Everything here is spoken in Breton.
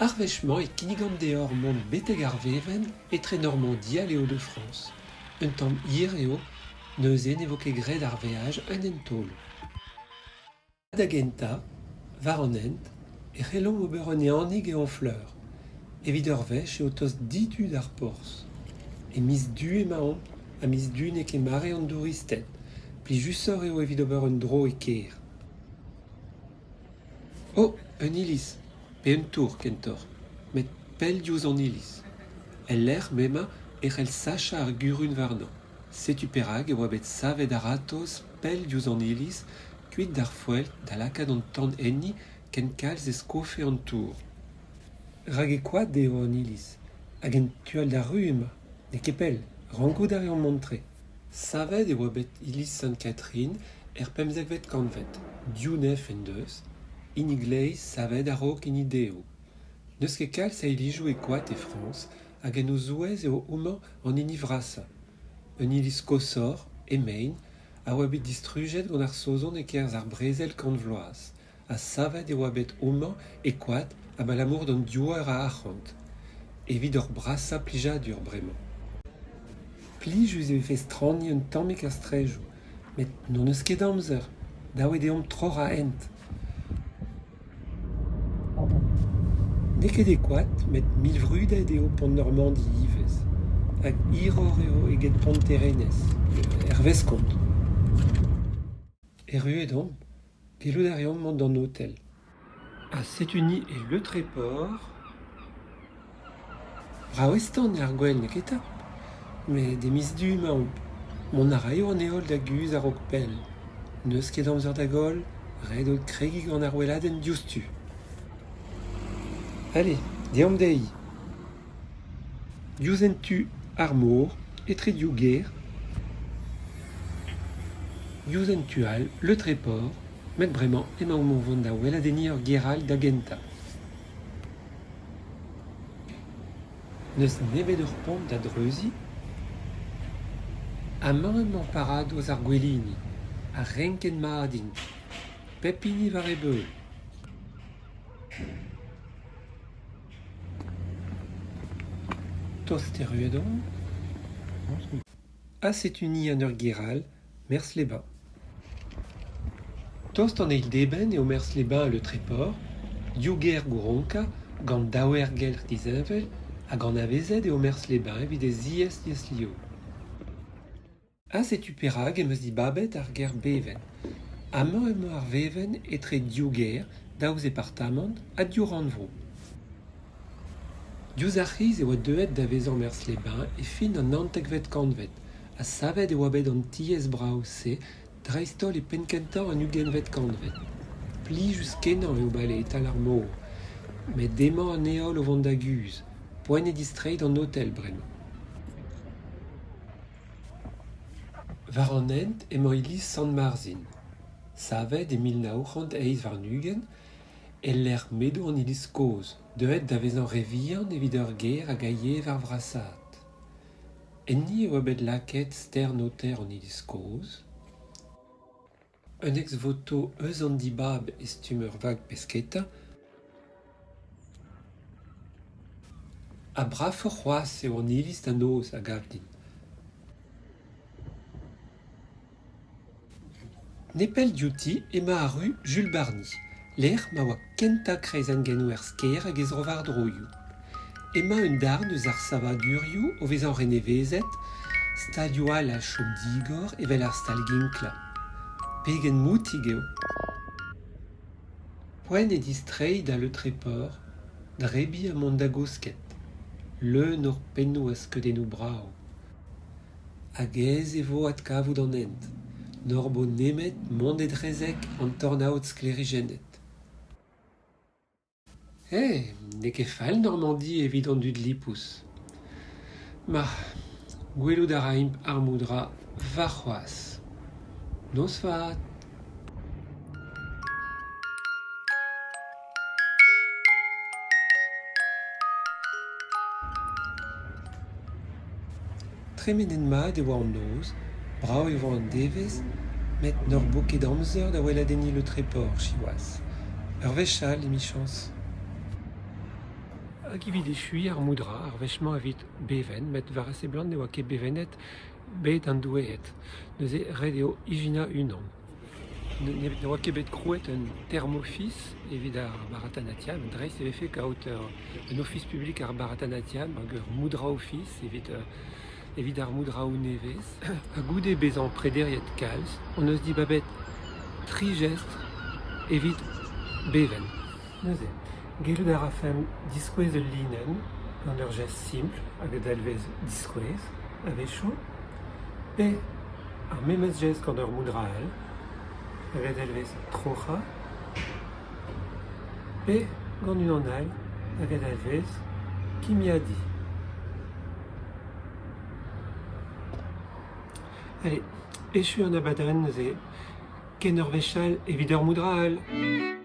Ar wech-mañ e kinnigan deoc'h mont betek ar vevenn etre Normandi ha Les Hauts-de-France. Un tamm hir eo, neuze ne vo ket graet ar veaj en un taol. Da gentañ, war an hent, e c'hellomp ober un ehanig e Honfleur. Evit ur wech eo tost didu d'ar porzh. E miz Du emaomp ha miz Du n'eo ket mare an douristed. Plijusoc'h eo evit ober un dro e kêr. Oh, un iliz, pe un tour kentoc'h, met pell diouzh an iliz. El lec'h m'emañ e c'hell sachañ ar gurun warnañ. Setu perak e oa bet savet a-ratozh pell diouzh an iliz, kuit d'ar foeltr da lakaat an tan enni ken kalz e skofe an tour. Rak e koad eo an iliz, hag en tu all d'ar ru emañ, n'eo ket pell, rankout a reomp mont-tre. Savet e oa bet iliz Sant-Katrin er pemzekvet kantved, div nev en deus, hini gleiz savet a-raok hini dehou. N'eus ket kalz a ilizoù e koad e Frañs hag en o zouez eo homañ an hini vrasañ. Un iliz koshoc'h, e mein, a oa bet distrujet gant ar Saozon e-kerzh ar Brezel Kant Vloaz ha savet e oa bet homañ e koad abalamour d'an diouer a arc'hant. Evit hor brasañ plijadur bremañ. Plijus e vefe straniñ un tammig er straedoù, met n'hon eus ket amzer, dav eo deomp troc'hañ hent. N'eo ket e koad met milvrudet eo pont Normandi ivez hag hiroc'h eo eget pont Terenez, hervez kont. Erruet omp, gellout a reomp mont d'an otel. Ha setu-ni e Le Tréport. Brav-eston eo ar gwel, neketa ? Met e miz Du emaomp. Mont a raio an heol da guzh a-raok pell. N'eus ket amzer da goll, ret eo kregiñ gant ar weladenn diouzhtu. Ale, deomp dezhi. Diouzh un tu, ar mor, etre div gêr. Diouzh un tu all, Le Tréport, met bremañ emaomp o vont da weladenniñ ur gêr all da gentañ. N'eus nemet ur pont da dreuziñ. Amañ emañ paradoz ar gouelini, ha renket mat int, pep hini war e beul. Tost erruet on. Ha setu-ni en ur gêr all, Mers-les-Bains. Tost an eil d'eben eo Mers-les-Bains ha Le Tréport, div gêr gouronkañ gant daou aergelc'h disheñvel hag anavezet eo Mers-les-Bains evit e ziez liesliv. Ha setu perak em eus dibabet ar ger bevenn. Amañ emañ ar vevenn etre div gêr, daou zepartamant ha div rannvro. Diouzh ar c'hiz e oa deuet da vezañ Mers-les-Bains e fin an naontekvet kantved ha savet e oa bet an tiez brav-se dreist-holl e penn-kentañ an ugentvet kantved. Plijus-kenañ eo bale e-tal ar mor, met emañ an heol o vont da guzh, poent eo distreiñ d'an otel bremañ. War an hent emañ iliz Sant-Marzhin. Savet e 1928 e-lec'h m'edo an iliz kozh, deuet da vezañ re vihan evit ur gêr hag a yee war vrasaat. Enni e oa bet lakaet stern-aoter an iliz kozh. Un ex-voto eus an dibab e stumm ur vag-pesketa. Ha bravoc'h c'hoazh eo an iliz da noz, a gav din. Nepell diouti emañ ar ru Jules Barny, lec'h ma oa kentañ kreizenn-genwerzh kêr hag he zrowardroioù. Emañ un darn eus ar savadurioù o vezañ renevezet, stalioù all a chom digor evel ar stal-ginklañ. Pegen moutik eo ! Poent eo distreiñ da Le Tréport, drebiñ ha mont da gousket, leun hor pennoù a skeudennoù brav. Hag aes e vo adkavout an hent, n'hor bo nemet mont etrezek an tornaod sklêrijennet. Eh, n'eo ket fall Normandi evit an dud lipous. Ma, gwelout a raimp armoù-dra warc'hoazh. Noz vat ! Tremenet mat e oa an noz, brav e oa an devezh, met n'hor bo ket amzer da weladenniñ Le Tréport siwazh. Ur wech all emichañs. Hag evit echuiñ ar mudra, ar wech-mañ evit bevenn, met war a seblant ne oa ket bevennet bed an doueed. Neuze ret eo ijinañ unan. Ne oa ket bet krouet un termofis evit ar Bharatanatyam. Dreist e vefe kaout un ofis publik ar Bharatanatyam hag ur mudra ofis evit evit ar mudraoù nevez. Ha goude bezañ prederiet kalz hon eus dibabet tri jestr evit bevenn. Neuze, gellout a rafemp diskouez ul linenn gant ur jestr simpl hag a dalvez diskouez a-wechoù, pe ar memes jestr gant ur mudra all hag a dalvez troc'hañ, pe gant unan all hag a dalvez kimiadiñ. Allez, echu an abadenn neuze. Ken ur wech all evit ur mudra all.